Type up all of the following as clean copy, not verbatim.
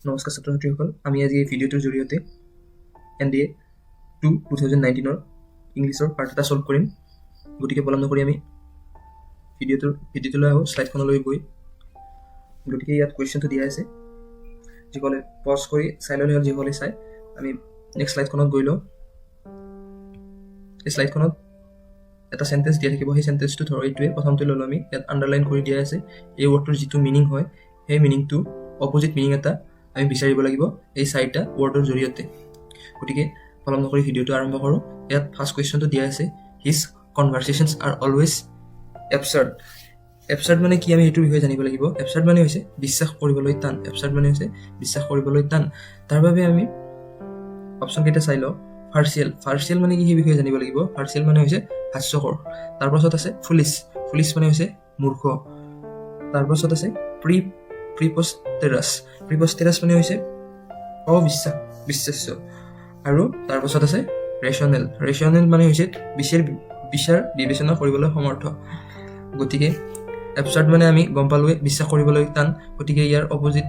নমস্কাৰ ছাত্ৰ ছাত্ৰীসকল, আমি আজি এই ভিডিঅ'টোৰ জৰিয়তে এনডিএ 2 2019ৰ ইংলিছৰ পাৰ্ট এটা ছল্ভ কৰিম। গতিকে পলম নকৰি আমি ভিডিঅ'টোলৈ আহোঁ শ্লাইডখনলৈ গৈ। গতিকে ইয়াত কুৱেশ্যনটো দিয়া আছে, যিসকলে পজ কৰি চাই ল'লে হ'ল। যিসকলে চাই, আমি নেক্সট শ্লাইডখনত গৈ লওঁ। এই শ্লাইডখনত এটা চেণ্টেঞ্চ দিয়া থাকিব। সেই চেণ্টেঞ্চটো ধৰক এইটোৱে, প্ৰথমটো ল'লোঁ আমি। ইয়াত আণ্ডাৰলাইন কৰি দিয়া আছে। এই ৱৰ্ডটোৰ যিটো মিনিং হয়, সেই মিনিংটো অপজিট মিনিং এটা আমি বিচাৰিব লাগিব এই চাৰিটা ৱৰ্ডৰ জৰিয়তে। গতিকে পলম নকৰি ভিডিঅ'টো আৰম্ভ কৰোঁ। ইয়াত ফাৰ্ষ্ট কুৱেশ্যনটো দিয়া আছে, "His conversations are always absurd." Absurd মানে কি, আমি সেইটোৰ বিষয়ে জানিব লাগিব। এবচাৰ্ড মানে হৈছে বিশ্বাস কৰিবলৈ টান। এবচাৰ্ড মানে হৈছে বিশ্বাস কৰিবলৈ টান। তাৰ বাবে আমি অপশ্যনকেইটা চাই লওঁ। ফাৰ্চিয়েল। ফাৰ্চিয়েল মানে কি, সেই বিষয়ে জানিব লাগিব। ফাৰ্চিয়েল মানে হৈছে হাস্যকৰ। তাৰপাছত আছে ফুলিছ। ফুলিছ মানে হৈছে মূৰ্খ। তাৰপাছত আছে প্ৰিপষ্টেৰাছ। প্ৰিপষ্টেৰাছ মানে হৈছে অবিশ্বাস, বিশ্বাস্য। আৰু তাৰপাছত আছে ৰেচনেল। ৰেচনেল মানে হৈছে বিচাৰ বিচাৰ বিবেচনা কৰিবলৈ সমৰ্থ। গতিকে এবচাৰ্ড মানে আমি গম পালোৱে বিশ্বাস কৰিবলৈ টান। গতিকে ইয়াৰ অপজিট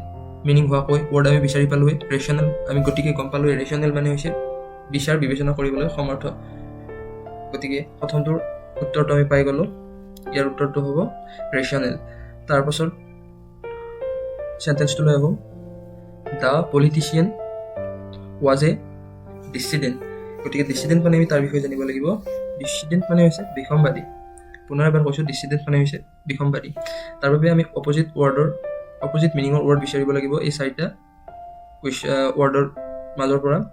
মিনিং হোৱাকৈ ৱৰ্ড আমি বিচাৰি পালোৱে, ৰেচনেল। আমি গতিকে গম পালোৱে, ৰেচনেল মানে হৈছে বিচাৰ বিবেচনা কৰিবলৈ সমৰ্থ। গতিকে প্ৰথমটোৰ উত্তৰটো আমি পাই গ'লোঁ। ইয়াৰ উত্তৰটো হ'ব ৰেচনেল। তাৰপাছত চেণ্টেন্সটো লৈ আহোঁ, "The politician was a dissident." গতিকে ডিচিডেণ্ট মানে আমি তাৰ বিষয়ে জানিব লাগিব। ডিচিডেণ্ট মানে হৈছে বিসম্বাদী। পুনৰ এবাৰ কৈছোঁ, ডিচিডেণ্ট মানে হৈছে বিসম্বাদী। তাৰ বাবে আমি অপজিট মিনিঙৰ ৱৰ্ড বিচাৰিব লাগিব এই চাৰিটা ৱৰ্ডৰ মাজৰ পৰা।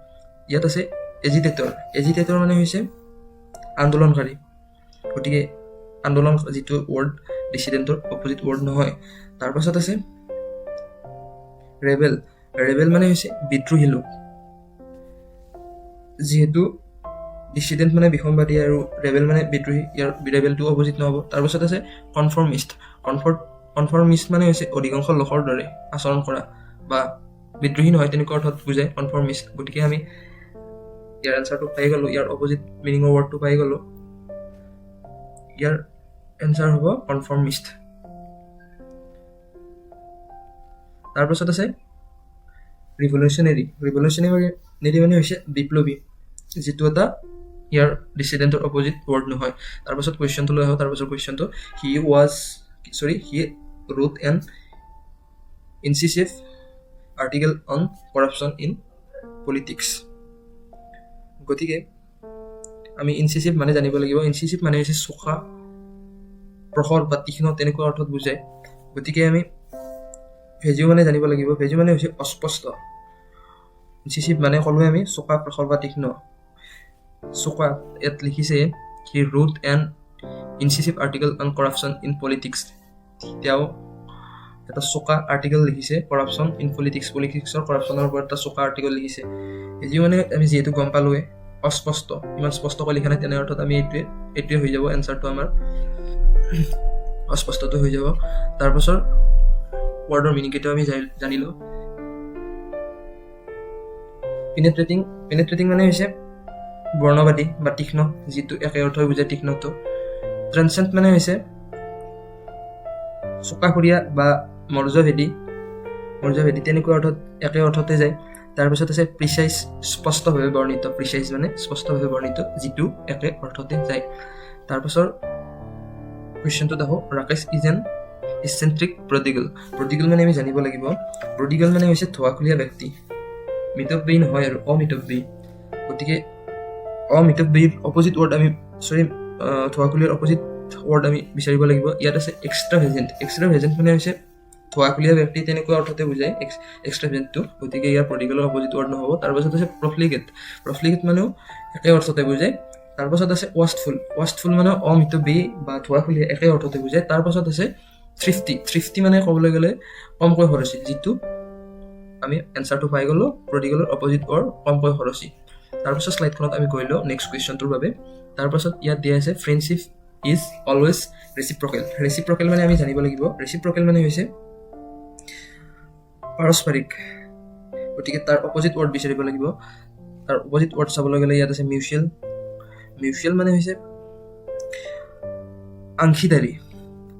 ইয়াত আছে এজিটেটৰ। এজিটেটৰ মানে হৈছে আন্দোলনকাৰী। গতিকে আন্দোলন যিটো ৱৰ্ড, ডিচিডেণ্টৰ অপজিট ৱৰ্ড নহয়। তাৰপাছত আছে ৰেবেল। ৰেবেল মানে হৈছে বিদ্ৰোহী লোক। যিহেতু ডিচিডেণ্ট মানে বিসম্বাদী আৰু ৰেবেল মানে বিদ্ৰোহী, ইয়াৰ ৰেবেলটো অপজিট নহ'ব। তাৰপাছত আছে কনফৰ্মিষ্ট। কনফৰ্মিষ্ট মানে হৈছে অধিকাংশ লোকৰ দৰে আচৰণ কৰা বা বিদ্ৰোহী নহয়, তেনেকুৱা অৰ্থত বুজায় কনফৰ্মিষ্ট। গতিকে আমি ইয়াৰ এনচাৰটো পাই গ'লোঁ। ইয়াৰ অপজিট মিনিঙৰ ৱৰ্ডটো পাই গ'লোঁ। ইয়াৰ এনচাৰ হ'ব কনফৰ্মিষ্ট। তাৰপাছত আছে ৰিভলিউচনেৰী। ৰিভলিউচনেৰী মানে হৈছে বিপ্লৱী, যিটো এটা ইয়াৰ ডিচিডেণ্টৰ অপজিট ৱৰ্ড নহয়। তাৰপাছত কুৱেশ্যনটো লৈ আহোঁ। তাৰপাছত কুৱেশ্যনটো, he was sorry he wrote an incisive article on corruption in politics." গতিকে আমি ইনচিচিভ মানে জানিব লাগিব। ইনচিচিভ মানে হৈছে চোকা, প্ৰখৰ বা তীক্ষ্ণ, তেনেকুৱা অৰ্থত বুজায়। গতিকে আমি ভেগু মানে জানিব লাগিব। ভেগু মানে হৈছে অস্পষ্ট। ইনচিচিভ মানে ক'লোৱে আমি চোকা, প্ৰখৰ বা তীক্ষ্ণ। চোকা, ইয়াত লিখিছে, "He wrote an incisive article on corruption in politics." তেওঁ এটা চোকা আৰ্টিকল লিখিছে কৰাপশ্যন ইন পলিটিক্স, পলিটিক্সৰ কৰাপশ্যনৰ ওপৰত এটা চোকা আৰ্টিকল লিখিছে। যি মানে আমি যিহেতু গম পালোৱে অস্পষ্ট, ইমান স্পষ্টকৈ লিখা নাই, তেনে অৰ্থত আমি এইটোৱে হৈ যাব এনচাৰটো আমাৰ, অস্পষ্টটো হৈ যাব। তাৰপাছত ৱৰ্ডৰ মিনিং কেইটাও আমি জানিলোঁ। পিনেট্ৰেটিং। পেনেট্ৰেটিং মানে হৈছে বৰ্ণবাদী বা তীক্ষ্ণ, যিটো একে অৰ্থই বুজায় তীক্ষ্ণটো। ট্ৰেনচেণ্ট মানে হৈছে চোকাসুৰীয়া বা মৰ্যভেদী। মৰ্যভেদী তেনেকুৱা অৰ্থত, একে অৰ্থতে যায়। তাৰপিছত আছে প্ৰিচাইজ, স্পষ্টভাৱে বৰ্ণিত। প্ৰিচাইজ মানে স্পষ্টভাৱে বৰ্ণিত, যিটো একে অৰ্থতে যায়। তাৰপাছৰ কুৱেশ্যনটোত আহোঁ, "Rakesh is an eccentric prodigal." Prodigal মানে আমি জানিব লাগিব। প্ৰডিগল মানে হৈছে ধোৱাখুলীয়া ব্যক্তি, মিতব্যয়ী নহয় আৰু অমিতব্যয়ী। গতিকে অমিতব্যয়ীৰ অপজিট ৱৰ্ড আমি, চৰি, ধোৱাখুলীয়াৰ অপজিট ৱৰ্ড আমি বিচাৰিব লাগিব। ইয়াত আছে এক্সট্ৰাভেজেণ্ট। এক্সট্ৰাভেজেণ্ট মানে হৈছে ধোৱাখুলীয়া ব্যক্তি, তেনেকুৱা অৰ্থতে বুজায় এক্সট্ৰাভেজেণ্টটো। গতিকে ইয়াৰ প্ৰডিগলৰ অপজিট ৱৰ্ড নহ'ব। তাৰপাছত আছে প্ৰফ্লিগেট। প্ৰফ্লিগেট মানেও একে অৰ্থতে বুজায়। তাৰপাছত আছে ৱাষ্টফুল। ৱাষ্টফুল মানে অমিতব্যয়ী বা ধোৱাখুলীয়া, একে অৰ্থতে বুজায়। তাৰপাছত আছে থ্ৰিফটি। থ্ৰিফটি মানে ক'বলৈ গ'লে কমকৈ খৰচী, যিটো আমি এনচাৰটো পাই গ'লোঁ, প্ৰডিগলৰ অপজিট ৱৰ্ড কমকৈ খৰচী। তাৰপাছত শ্লাইডখনত আমি গৈ লওঁ নেক্সট কুৱেশ্যনটোৰ বাবে। তাৰপাছত ইয়াত দিয়া আছে, "Friendship is always reciprocal." Reciprocal মানে আমি জানিব লাগিব। ৰেচিপ্ৰকেল মানে হৈছে পাৰস্পৰিক। গতিকে তাৰ অপজিট ৱৰ্ড বিচাৰিব লাগিব। তাৰ অপজিট ৱৰ্ড চাবলৈ গ'লে ইয়াত আছে মিউচুৱেল। মিউচুৱেল মানে হৈছে অংশীদাৰী।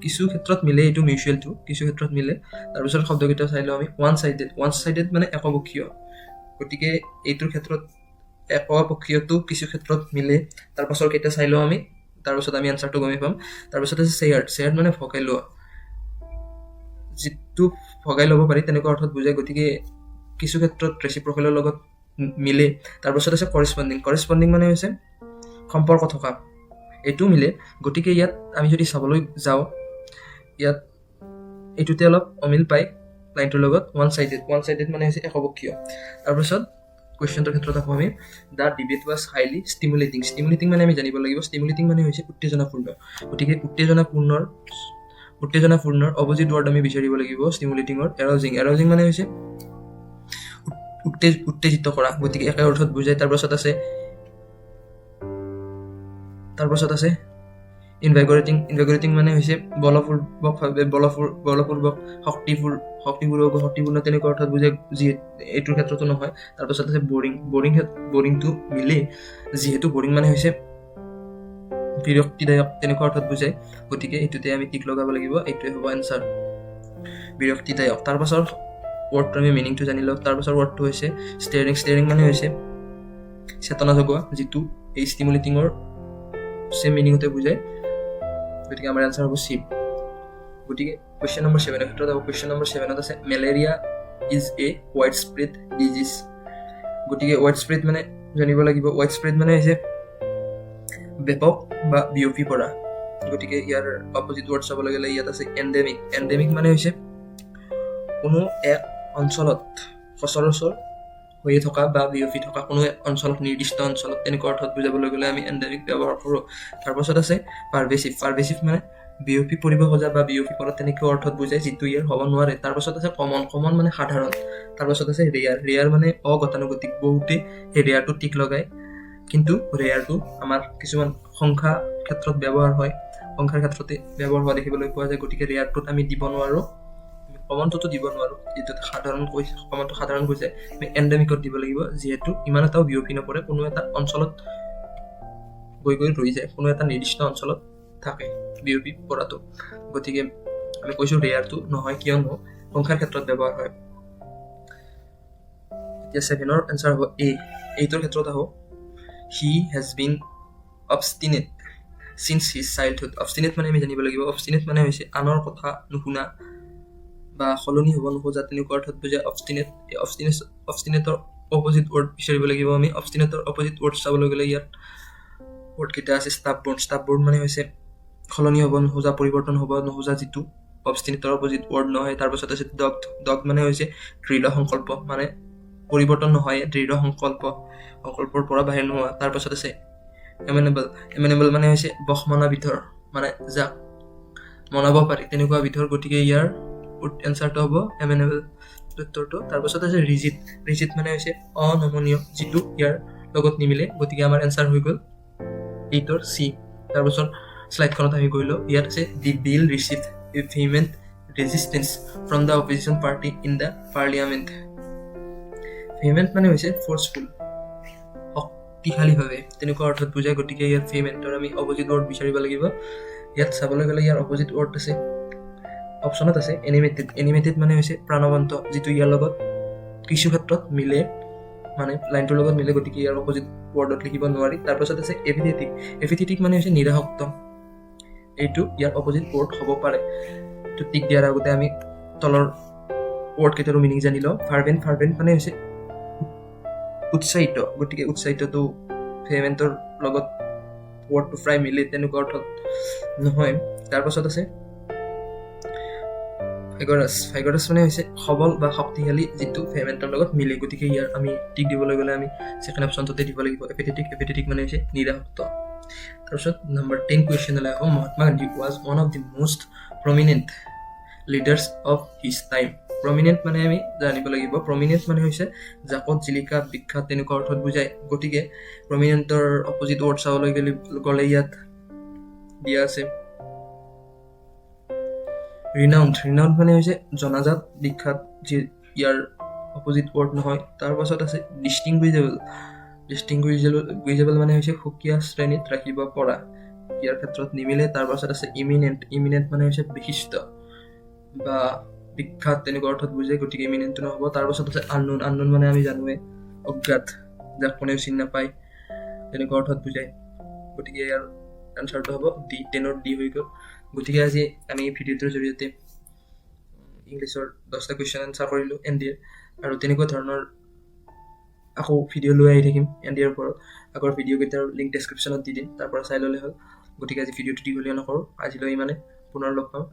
কিছু ক্ষেত্ৰত মিলে এইটো মিউচুৱেলটো, কিছু ক্ষেত্ৰত মিলে। তাৰপিছত শব্দকেইটা চাই লওঁ আমি। ওৱান চাইডেড, ওৱান চাইডেড মানে একপক্ষীয়। গতিকে এইটোৰ ক্ষেত্ৰত একপক্ষীয়টো কিছু ক্ষেত্ৰত মিলে। তাৰপাছৰ কেইটা চাই লওঁ আমি, তাৰপাছত আমি এনচাৰটো গমেই পাম। তাৰপিছত আছে শ্বেয়াৰ্ড। শ্বেয়াৰ্ড মানে ভগাই লোৱা, যিটো ভগাই ল'ব পাৰি তেনেকুৱা অৰ্থত বুজায়। গতিকে কিছু ক্ষেত্ৰত ৰেচিপ্ৰকেলৰ লগত মিলে। তাৰপাছত আছে কৰিছপণ্ডিং। কৰিছপণ্ডিং মানে হৈছে সম্পৰ্ক থকা, এইটো মিলে। গতিকে ইয়াত আমি যদি চাবলৈ যাওঁ, ইয়াত এইটোতে অলপ অমিল পায় লাইনটোৰ লগত। ওৱান চাইডেড, ওৱান চাইডেড মানে হৈছে একপক্ষীয়। তাৰপাছত কুৱেশ্যনটোৰ ক্ষেত্ৰত আহোঁ আমি। The debate was highly stimulating. Stimulating মানে আমি জানিব লাগিব, ষ্টিমুলেটিং মানে হৈছে উত্তেজনাপূৰ্ণ। গতিকে উত্তেজনাপূৰ্ণৰ অপজিট ৱৰ্ড আমি বিচাৰিব লাগিব ষ্টিমুলেটিঙৰ। এৰাউজিং। এৰাউজিং মানে হৈছে উত্তেজিত কৰা। গতিকে একে অৰ্থত বুজায়। তাৰপাছত আছে ইনভাইগৰেটিং। ইনভাইগৰেটিং মানে হৈছে বলপূৰ্বকভাৱে, বলপূৰ্বক, শক্তিপূৰ্বক, শক্তিপূৰ্ণ তেনেকুৱা অৰ্থত বুজায়, যি এইটোৰ ক্ষেত্ৰতো নহয়। তাৰপাছত আছে বৰিং। বৰিংটো মিলে, যিহেতু বৰিং মানে হৈছে বিৰক্তিদায়ক, তেনেকুৱা অৰ্থত বুজায়। গতিকে এইটোতে আমি টিক লগাব লাগিব, এইটোৱে হ'ব এনচাৰ, বিৰক্তিদায়ক। তাৰপাছৰ ৱৰ্ডটো আমি মিনিংটো জানি লওঁ। তাৰপাছৰ ৱৰ্ডটো হৈছে ষ্টেয়াৰিং। ষ্টেয়াৰিং মানে হৈছে চেতনা জগোৱা, যিটো এই ষ্টিমুলেটিঙৰ ছেম মিনিঙতে বুজায়। গতিকে আমাৰ এনচাৰ হ'ব চি। গতিকে কুৱেশ্যন নম্বৰ 7ৰ ক্ষেত্ৰত হ'ব। কুৱেশ্যন নম্বৰ 7ত আছে, "Malaria is a widespread disease." গতিকে ৱাইড স্প্ৰেড মানে জানিব লাগিব। ৱাইড স্প্ৰেড মানে হৈছে ব্যাপক বা বিয়পি পৰা। গতিকে ইয়াৰ অপজিট ৱৰ্ড চাবলৈ গ'লে ইয়াত আছে এণ্ডেমিক। এণ্ডেমিক মানে হৈছে কোনো এক অঞ্চলত সচৰাচৰ হৈয়ে থকা বা বিয়পি থকা, কোনো এক অঞ্চলত, নিৰ্দিষ্ট অঞ্চলত, তেনেকুৱা অৰ্থত বুজাবলৈ গ'লে আমি এণ্ডেমিক ব্যৱহাৰ কৰোঁ। তাৰপাছত আছে পাৰভেচিভ। পাৰভেচিভ মানে বিয়পি পৰিব খোজা বা বিয়পি পৰা, তেনেকুৱা অৰ্থত বুজায়, যিটো ইয়াৰ হ'ব নোৱাৰে। তাৰপাছত আছে কমন। কমন মানে সাধাৰণ। তাৰপাছত আছে ৰেয়াৰ। ৰেয়াৰ মানে অগতানুগতিক। বহুতে সেই ৰেয়াৰটো টিক লগায়, কিন্তু ৰেয়াৰটো আমাৰ কিছুমান সংখ্যা ক্ষেত্ৰত ব্যৱহাৰ হয়, সংখ্যাৰ ক্ষেত্ৰতে ব্যৱহাৰ হোৱা দেখিবলৈ পোৱা যায়। গতিকে ৰেয়াৰটোত আমি দিব নোৱাৰোঁ, কমনটোতো দিব নোৱাৰোঁ, যিটো সাধাৰণ কৈ, কমনটো সাধাৰণ বুজায়। আমি এণ্ডেমিকত দিব লাগিব, যিহেতু ইমান এটাও বিয়পি নপৰে, কোনো এটা অঞ্চলত গৈ গৈ ৰৈ যায়, কোনো এটা নিৰ্দিষ্ট অঞ্চলত থাকে বিয়পি পৰাটো। গতিকে আমি কৈছোঁ ৰেয়াৰটো নহয়, কিয়নো সংখ্যাৰ ক্ষেত্ৰত ব্যৱহাৰ হয়। এতিয়া 7ৰ এনচাৰ হ'ব এ। 8ৰ ক্ষেত্ৰত আহোঁ। "He has been obstinate since his childhood." অবষ্টিনেট মানে আমি জানিব লাগিব, অবষ্টিনেট মানে হৈছে আনৰ কথা নুশুনা বা সলনি হ'ব নোখোজা, তেনেকুৱা অৰ্থত বুজায় অবষ্টিনেট। এই অবষ্টিনেটৰ অপজিট ৱৰ্ড বিচাৰিব লাগিব আমি। অবষ্টিনেটৰ অপজিট ৱৰ্ড চাবলৈ গ'লে ইয়াত ৱৰ্ডকেইটা আছে ষ্টাবৰ্ণ। ষ্টাবৰ্ণ মানে হৈছে সলনি হ'ব নোখোজা, পৰিৱৰ্তন হ'ব নোখোজা, যিটো অবষ্টিনেটৰ অপজিট ৱৰ্ড নহয়। তাৰপাছত আছে ডগড। ডগড মানে হৈছে দৃঢ় সংকল্প, মানে পৰিৱৰ্তন নহয়, দৃঢ় সংকল্প, সংকল্পৰ পৰা বাহিৰ নোহোৱা। তাৰপাছত আছে এমেনেবল। এমেনেবল মানে হৈছে বশমনা বিধৰ, মানে যাক মনাব পাৰি তেনেকুৱা বিধৰ। গতিকে ইয়াৰ এনচাৰটো হ'ব এমেনেবল উত্তৰটো। তাৰপাছত আছে ৰিজিড। ৰিজিড মানে হৈছে অনমনীয়, যিটো ইয়াৰ লগত নিমিলে। গতিকে আমাৰ এনচাৰ হৈ গ'ল 8ৰ চি। তাৰপাছত শ্লাইডখনত আমি গৈ লওঁ। ইয়াত আছে, "The bill received a vehement resistance from the opposition party in the parliament." ভেহিমেণ্ট মানে হৈছে ফ'ৰ্চফুল, শক্তিশালীভাৱে, তেনেকুৱা অৰ্থত বুজায়। গতিকে ইয়াৰ ভেহিমেণ্টৰ আমি অপজিট ৱৰ্ড বিচাৰিব লাগিব। ইয়াত চাবলৈ গ'লে ইয়াৰ অপজিট ৱৰ্ড আছে, অপশ্যনত আছে এনিমেটেড। এনিমেটেড মানে হৈছে প্ৰাণৱন্ত, যিটো ইয়াৰ লগত কিছু ক্ষেত্ৰত মিলে, মানে লাইনটোৰ লগত মিলে। গতিকে ইয়াৰ অপজিট ৱৰ্ডত লিখিব নোৱাৰি। তাৰপাছত আছে এপিথেটিক। এপিথেটিক মানে হৈছে নিৰাসক্ত, এইটো ইয়াৰ অপজিট ৱৰ্ড হ'ব পাৰে। এইটো টিক দিয়াৰ আগতে আমি তলৰ ৱৰ্ড কেইটাৰো মিনিং জানি লওঁ। ফাৰ্ভেণ্ট। ফাৰ্ভেণ্ট মানে হৈছে উৎসাহিত। গতিকে উৎসাহিতটো ভেহিমেণ্টৰ লগত ৱৰ্ডটো প্ৰায় মিলে, তেনেকুৱা অৰ্থত নহয়। তাৰপাছত আছে ভাইগৰাছ। ভাইগৰাছ মানে হৈছে সবল বা শক্তিশালী, যিটো ভেহিমেণ্টৰ লগত মিলে। গতিকে ইয়াৰ আমি টিক দিবলৈ গ'লে আমি ছেকেণ্ড অপশ্যনটোতে দিব লাগিব, এপিথেটিক। এপিথেটিক মানে হৈছে নিৰাসক্ত। তাৰপিছত নম্বৰ 10 কুৱেশ্যনলৈ আহোঁ। "Mahatma Gandhi was one of the most prominent leaders of his time." Prominent মানে আমি জানিব লাগিব, প্ৰমিনেণ্ট মানে হৈছে জাকত জিলিকা, বিখ্যাত, তেনেকুৱা অৰ্থত বুজায়। গতিকে প্ৰমিনেণ্টৰ অপজিট ৱৰ্ড চাবলৈ গ'লে ইয়াত দিয়া আছে ৰিনাউণ্ড। ৰিনাউণ্ড মানে হৈছে জনাজাত, বিখ্যাত, যি ইয়াৰ অপজিট ৱৰ্ড নহয়। তাৰ পাছত আছে ডিষ্টিংগুইজেবল। ডিষ্টিংগুইজেবল মানে হৈছে সুকীয়া শ্ৰেণীত ৰাখিব পৰা। ইয়াৰ ক্ষেত্ৰত নিমিলে। তাৰপাছত আছে ইমিনেণ্ট। ইমিনেণ্ট মানে হৈছে বিশিষ্ট বা বিখ্যাত, তেনেকুৱা অৰ্থত বুজে, গতিকে ইমিনেণ্টটো নহ'ব। তাৰপাছত আছে আননোন। আননোন মানে আমি জানোৱে অজ্ঞাত, যাক কোনেও চিনি নাপায়, তেনেকুৱা অৰ্থত বুজায়। গতিকে ইয়াৰ এনচাৰটো হ'ব ডি। 10ৰ ডি হৈ গ'ল। গতিকে আজি আমি এই ভিডিঅ'টোৰ জৰিয়তে ইংলিছৰ 10টা কুৱেশ্যন এনচাৰ কৰিলোঁ এন ডি এৰ। আৰু তেনেকুৱা ধৰণৰ আকৌ ভিডিঅ' লৈ আহি থাকিম এন ডি এৰ ওপৰত। আগৰ ভিডিঅ'কেইটাৰ লিংক ডেছক্ৰিপশ্যনত দি দিম, তাৰ পৰা চাই ল'লে হ'ল। গতিকে আজি ভিডিঅ'টো দীঘলীয়া নকৰোঁ। আজিলৈ ইমানে, পুনৰ লগ পাম।